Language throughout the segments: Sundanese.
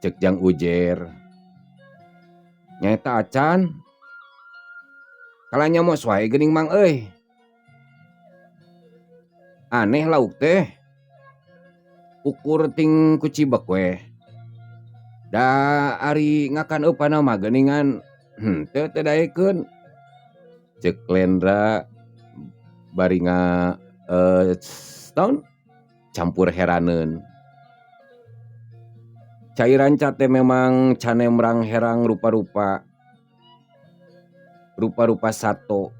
Cek Jang Ujer. Nyaeta acan. Kalanya mos wae geuning mang euy. Aneh lauk teh. Ukur ting kucibek we. Da ari ngakan eupana mah geuningan henteu teu daekeun. Cek Lendra bari nga naon campur heraneun. Cai ranca teh memang canemrang herang rupa-rupa. Rupa-rupa sato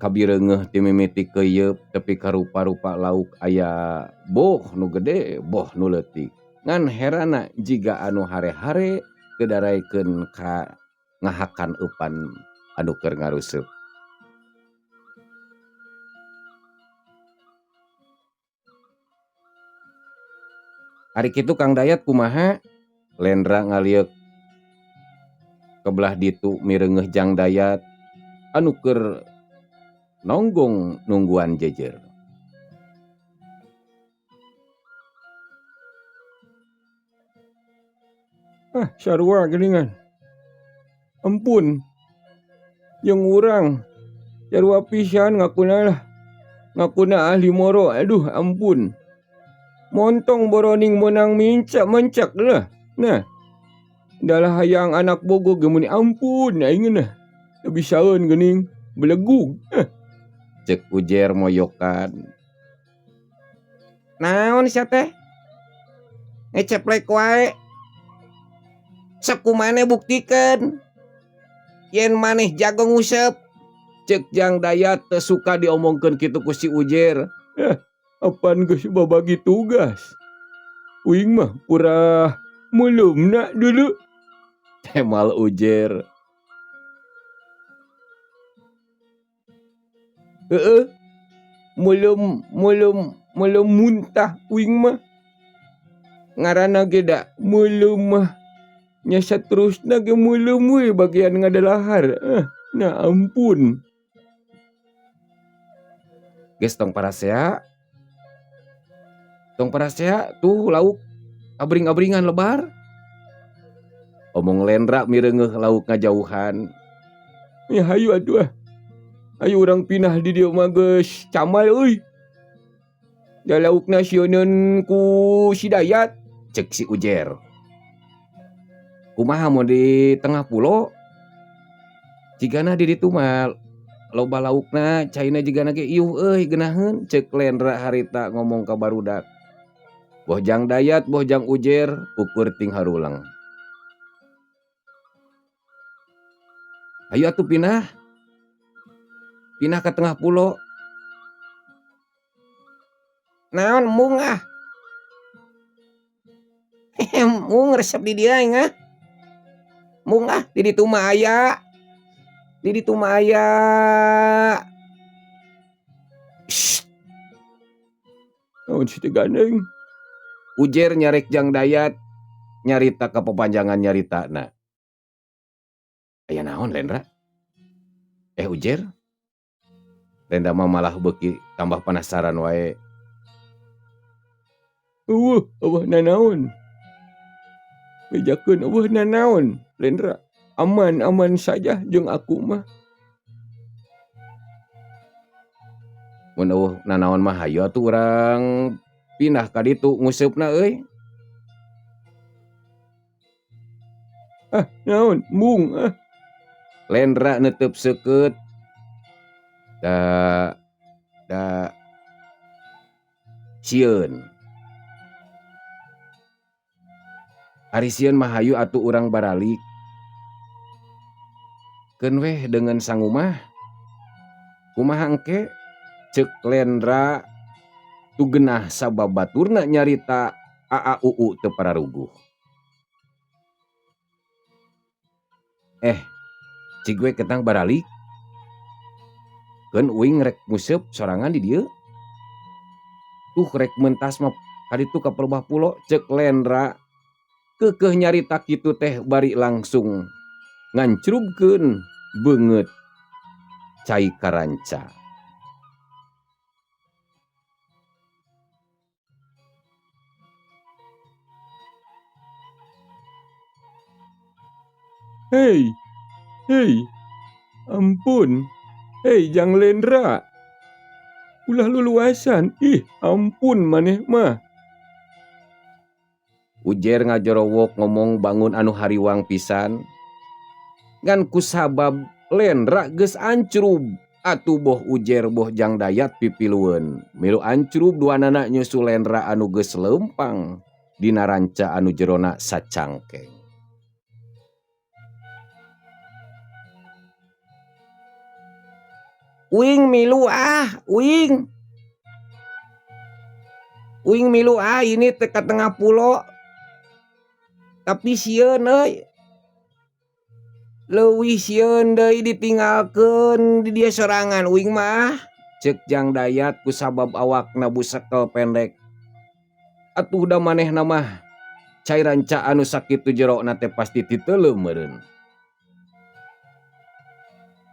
kabireungeuh ti mimiti keuyeup tepi ka rupa-rupa lauk aya boh nu gede boh nu leutik. Ngan herana jiga anu hare-hare teu daraekeun ka ngahakan eupan anu keur ngaruseup. Ari kitu Kang Dayat kumaha? Lendra ngalieuk ke belah ditu mireungeuh Jang Dayat anu keur nonggong nungguan jejer. Ah, sarua geuningan. Ampun. Jeung urang sarua pisan ngakuna lah. Ngakuna ahli moro, aduh ampun. Montong boroning meunang mincak mencak lah. Nah, dalah hayang anak bogo ge meuni ampun aing nah. Teu bisaeun geuning, belegug. Heh. Ceuk Ujer moyokan. Naon sia teh? Ngeceplek wae. Sok ku maneh buktikeun yen maneh jago nguseup. Ceuk Jang Dayat teu suka diomongkeun kitu ku si Ujer. Heh, apan geus babagi tugas. Uing mah purah meuleumna dulu. Temal Ujer. Heeh, meuleum meuleum meuleum muntah uing mah. Ngaranna ge da meuleum mah. Nya saterusna ge meuleum we bagian ngadalahar. Eh, nah ampun. Geus tong parasea. Tong parasea tuh lauk abring-abringan lebar. Omong Lendra mireungeuh lauk ngajauhan. Ya hayu atuh ah. Hayu urang pindah di dieu mah geus camal euy. Da laukna sieuneun ku si Dayat. Ceuk si Ujer. Kumaha mun di tengah pulo? Jigana di ditu mah loba laukna, caina jigana ge iuh euy geunaheun, ceuk Lendra harita ngomong ka barudak. Boh Jang Dayat boh Jang Ujer ukur ting harulang. Hayu atuh pindah. Pindah ka tengah pulo. Naon mung ah? Hehe, mung resep di dieu aing ah. Mung ah di ditu mah aya. Di ditu mah aya. Shh. Naon si teh gandeng? Ujer nyarek Jang Dayat nyarita ka papanjangan nyaritana. Aya naon Lendra? Ujer? Lendra mah malah beuki tambah penasaran wae. Eueuh, eueuh nanaon? Bejakeun eueuh nanaon, Lendra. Aman-aman saja jeung aku mah. Mun eueuh nanaon mah hayu atuh urang pindah ka ditu nguseupna euy. Ah, naon? Mung ah. Lendra neuteup seukeut. Da da sieun. Ari sieun mah hayu atuh urang baralik. Keun weh deungeun sangumah. Kumaha engke? Ceuk Lendra tugenah sabab baturna nyarita aa uu teu pararuguh. Cig we ketang baralik. Keun uing rek nguseup sorangan di dieu. Tuh rek mentas mah kaditu ka pelebah pulo ceuk Lendra. Keukeuh nyarita kitu teh bari langsung ngancrubkeun beungeut cai karanca. Hei, hei, ampun. Hei Jang Lendra. Ulah luluasan, ih ampun maneh mah. Ujer ngajorowok ngomong bangun anu hariwang pisan. Ngan kusabab Lendra geus ancrub atuh boh Ujer boh Jang Dayat pipilueun. Milu ancrub duanana nyusul Lendra anu geus leumpang dina ranca anu jerona sacangkeng. Uing milu ah, uing. Uing milu ah ini teh ka tengah pulo. Tapi sieun euy. Leuwih sieun deui ditinggalkeun di dieu sorangan uing mah. Ceuk Jang Dayat kusabab awakna busekel pendek. Atuh da manehna mah cai ranca anu sakitu jerona teh pasti titeuleum meureun.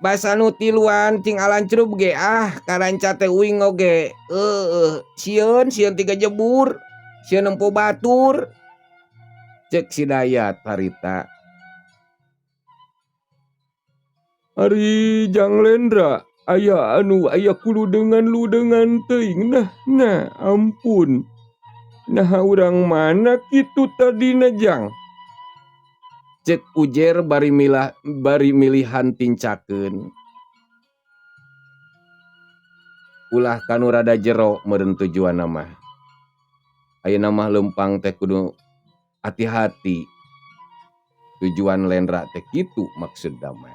Basa nu tiluan cing alancrub ge ah karanca teh uing oge. Heueuh, sieun sieun tiga jebur, sieun nempo batur. Ceuk si Dayat harita. Ari Jang Lendra aya anu aya kuludeungan-ludeungan teuing nah, nah ampun. Naha urang mana kitu tadina Jang? Ceuk Ujer bari milah bari milihan tincakeun. Ulah kanu rada jero meureun tujuanna mah. Ayeuna mah leumpang teh kudu hati-hati. Tujuan Lendra teh kitu maksudna mah.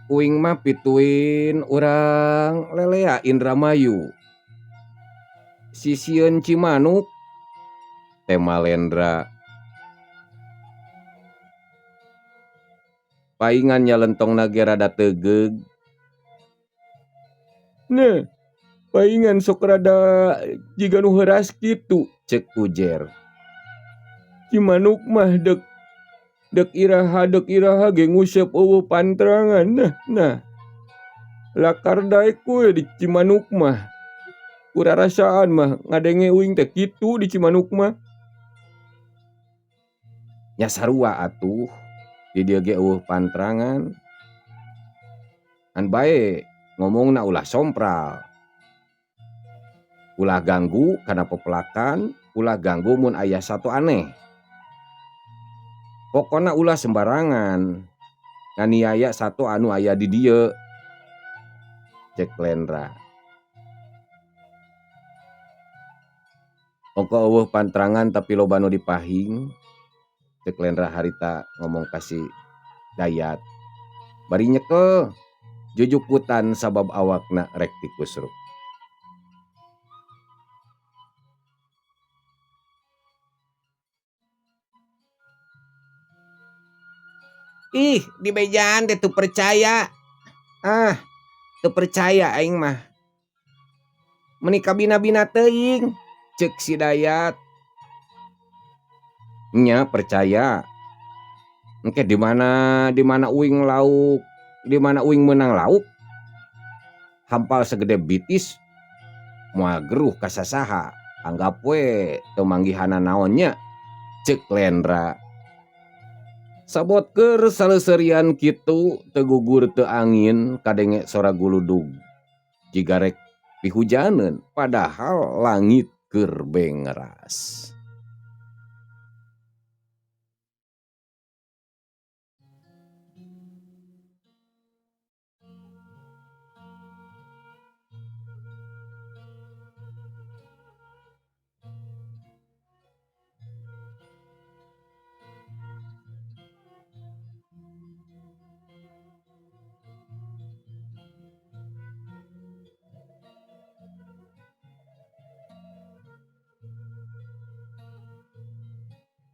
Uing mah pituin urang lelea Indramayu. Sisieun Cimanuk tema Lendra. Paingan nya lentongna ge rada teugeug. Nah, paingan sok rada jiga nu heuras kitu. Ceuk Ujer. Cimanuk mah deuk dek iraha ge nguseup eueuh pantrangan nah nah lakar daek we di Cimanuk mah kurarasaan mah ngadenge uing teh kitu di Cimanuk mah nya sarua atuh di dieu ge eueuh pantrangan ngan bae ngomongna ulah sompral ulah ganggu kana pepelakan ulah ganggu mun aya satu aneh pokona ulah sembarangan nganiaya satu anu aya di dieu cek Lendra ongko eueuh pantrangan tapi loba nu dipahing cek Lendra harita ngomong ka si Dayat bari nyekel jujukutan sabab awakna rek tikusruk. Ih, di bejaan teh teu percaya. Ah, teu percaya aing mah. Meuni kabina-bina teuing, ceuk si Dayat. Nya percaya. Engke di mana uing lauk, di mana uing meunang lauk. Hampal segede bitis moal geruh ka sasaha. Anggap we teu manggihana naon nya, ceuk Lendra. Sabot keur saleuserian kitu teu gugur teu angin kadenge sora guludug. Jiga rek pihujaneun padahal langit keur bengeras.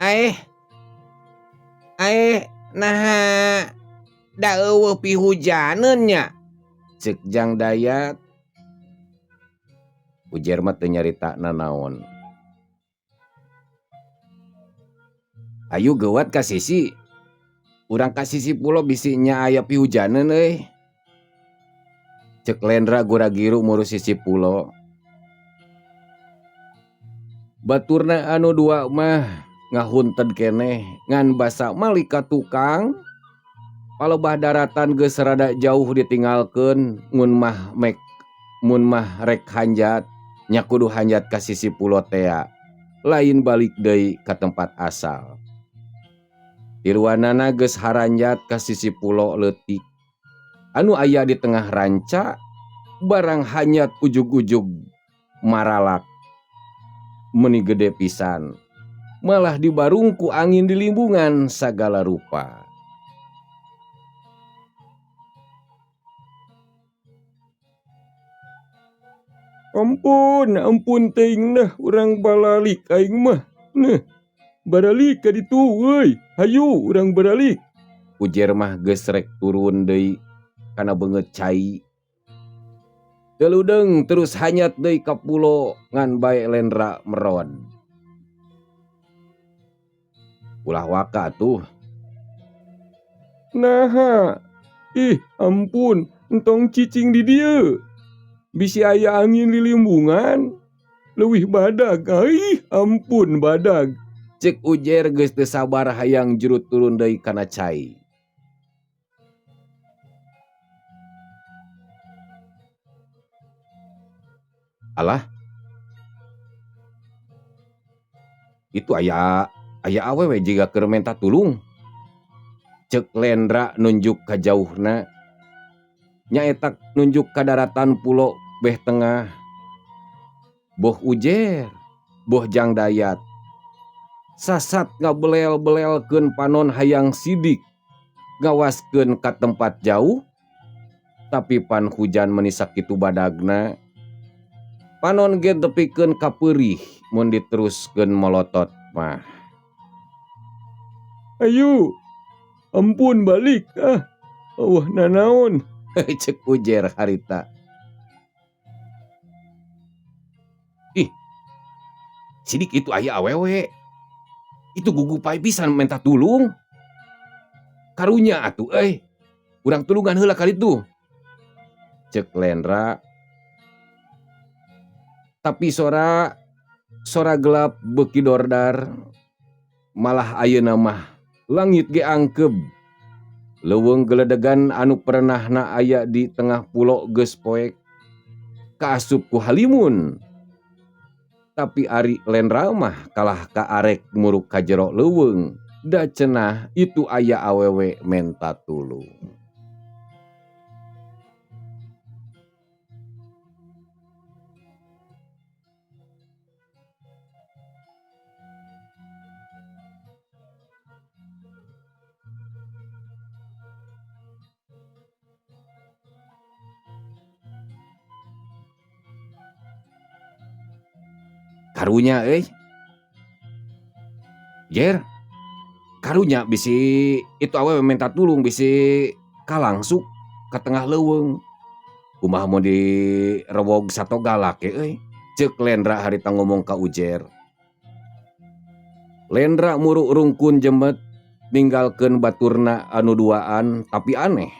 Aeh, aeh, naha da eueuh pihujaneun nya? Ceuk Jang Dayat. Ujer mah teu nyarita nanaon. Ayu geuwat ka sisi. Urang ka sisi pulo bisi nya aya pihujaneun euy. Ceuk Lendra gura-giru murus sisi pulo. Baturna anu dua mah ngahunted keneh ngan basa malik ka tukang. Palebah daratan geus rada jauh ditinggalkeun mun mah mek mun mah rek hanjat nya kudu hanjat ka sisi pulo tea lain balik deui ka tempat asal. Tiluanana geus haranjat ka sisi pulo leutik anu aya di tengah ranca barang hanjat ujug-ujug maralak meuni gede pisan malah dibarung ku angin dilimbungan sagala rupa. Ampun, ampun teuing dah urang balalik aing mah. Neh, baralik ka ditu euy. Hayu urang baralik. Ujer mah geus rek turun deui kana beungeut cai. Teu ludeung terus hanyat deui ka pulo ngan bae Lendra merod. Ulah waka atuh. Naha, ih ampun, entong cicing di dieu. Bisi aya angin lilimbungan. Leuwih badag, aih ampun badag. Cek Ujer geus teu sabar hayang jurut turun deui kana cai. Alah. Itu aya aya awewe jiga keur menta tulung. Cek Lendra nunjuk ka jauhna. Nyaeta nunjuk ka daratan pulo beh tengah. Boh Ujer, boh Jang Dayat. Sasat ngabelel-belelkeun panon hayang sidik ngawaskeun ka tempat jauh tapi pan hujan meuni sakitu badagna. Panon ge tepikeun ka peurih mun diteruskeun molotot mah. Ayu, ampun balik ah. Eueuh nanaon. Cek Ujer harita. Ih, sidik itu aya awewe. Itu gugupai pisan minta tulung. Karunya atuh euy. Urang tulungan heula ka ditu. Cek Lendra. Tapi sora sora gelap beuki dordar. Malah ayeuna mah langit ge angkeb. Leuweung geledegan anu pernahna aya di tengah pulo geus poek kaasup ku halimun. Tapi ari Lendra mah kalah ka arek muruk ka jero leuweung da cenah itu aya awewe menta tulung. Karunya euy. Jer. Karunya bisi itu awewe minta tulung bisi kalangsuk ka tengah leuweung. Kumaha mun direwog satogalak ge euy. Ceuk Lendra harita ngomong ka Ujer. Lendra muru rungkun jemet ninggalkeun baturna anu duaan tapi aneh.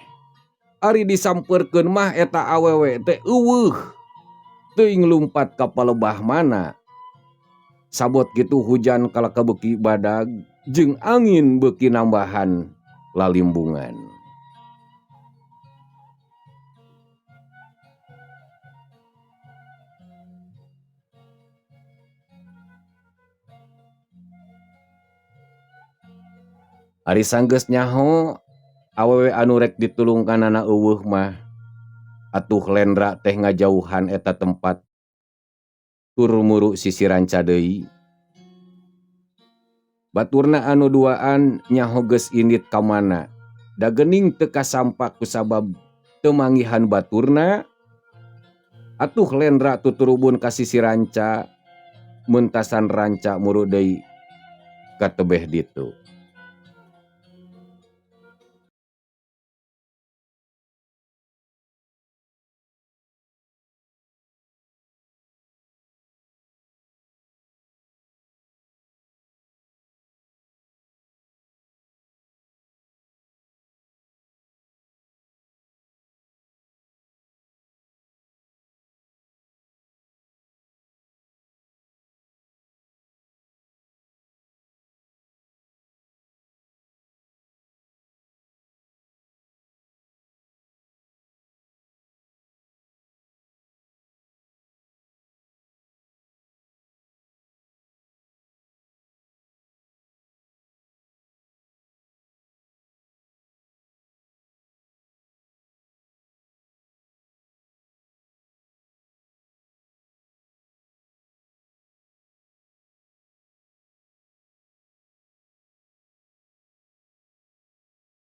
Ari disampeurkeun mah eta awewe teh eueuh. Teuing lumpat ka palebah mana. Sabot kitu hujan kalaka beuki badag jeung angin beuki nambahan lalimbungan. Ari sanggeus nyaho awewe anu rek ditulungkanana eueuh mah atuh Lendra teh ngajauhan eta tempat tur muru sisi ranca deui. Baturna anu duaan nyaho geus indit ka mana da geuning teu kasampak kusabab teu manggihan baturna. Atuh Lendra tuturubun ka sisi ranca mentasan ranca muru deui ka tebeh ditu.